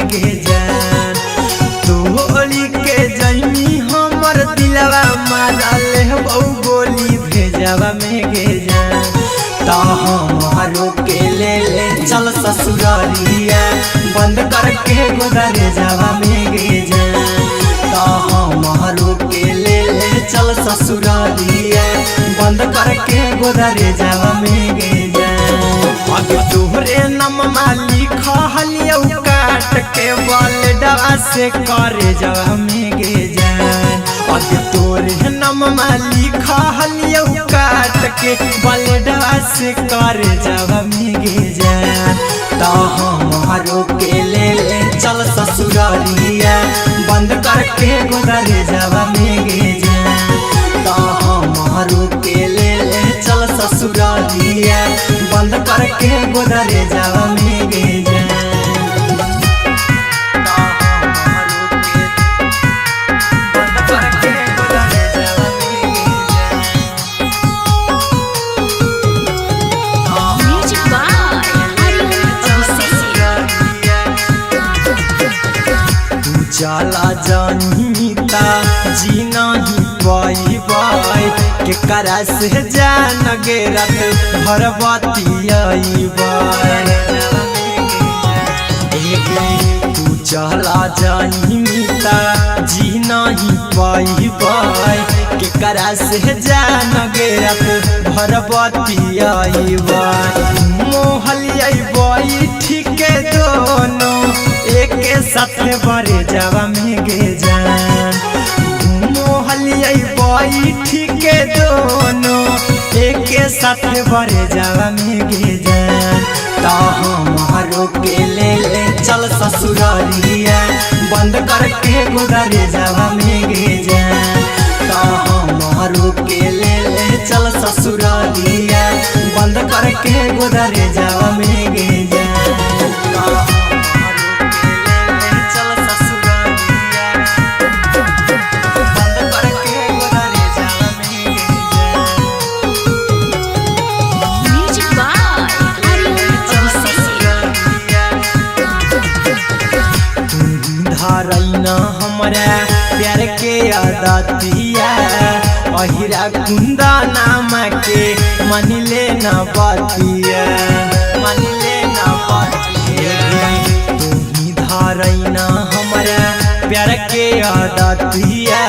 में गे जान। तोरी के जैमी हमर दिलवा मारल बहु गोली भेजवा में गे जान। ता हमारो के ले ले चल ससुरारिया बंद करके गोदर जावा में गे जान। ता हमारो के ले ले चल ससुरारिया बंद करके गोदर जावा में गे जान। अब तोहरे नममा लिखलियौ काट के बल डबा से करे जावा में गे जान। अब तोरे नममा लिखलियौ काट के बल डबा से करे जावा में गे जान। ता हमारो के ले ले चल ससुरारिया बंद करके गोदर जावा में गे जान। ता हमारो के ले ले चल ससुरारिया बंद करके गोदर जावा में गे जान। ता हमारो के बंद करके गोदर जावा में गे जान। Music by Aryan Abhishek. तू चला जानीता जी नहीं पाई के करा से जान गे रात भर तू चला जानीता जी नहीं पाई के करा से जान गे रात भर मोहलिया ठीक दोनों एक साथ बरे जावा में गे जान। मोहलिया ठीक दोनों एक साथ बरे जावा में गे जान। ता हमारो के ले ले चल ससुरारिया बंद करके गोदर जावा में गे जान। ता हमारो के ले ले चल ससुरारिया बंद करके गोदर जावा में गे जान। ता हमारो के ले ले चल ससुरारिया बंद करके गोदर जावा में गे जान। Music by Aryan Abhishek. धारैना हमरा प्यार के आदतिया अहिरा कुंदा नाम के मान ले ना बातिया मान ले ना बातिया। तुही धारैना हमरा प्यार के आदतिया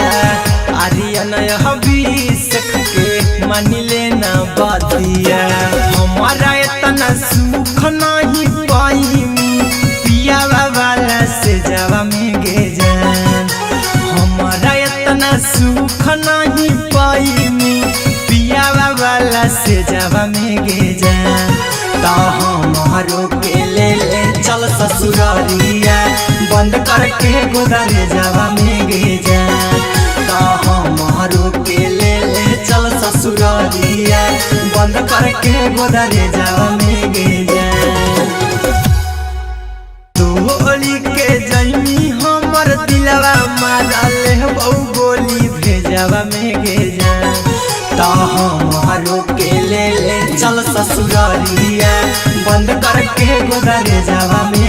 आर्यन अभिषेक के मान ले ना बातिया। हमारा इतना सुख नहीं पाई पियावा वाला से जावा में गे जान। हमारा इतना सुख नहीं पाई पियावा वाला से जावा में गे जान। ता हमारो के ले ले चल ससुरारिया बंद करके गोदर जावा में गे जान। ता हमारो के ले ले चल ससुरारिया बंद करके गोदर जावा में गे जान। तोरी के जैमी हमर दिलवा मारल बहु गोली भेजवा में गे जान। ता हमारो के ले ले चल ससुरारिया बंद करके गोदर जावा में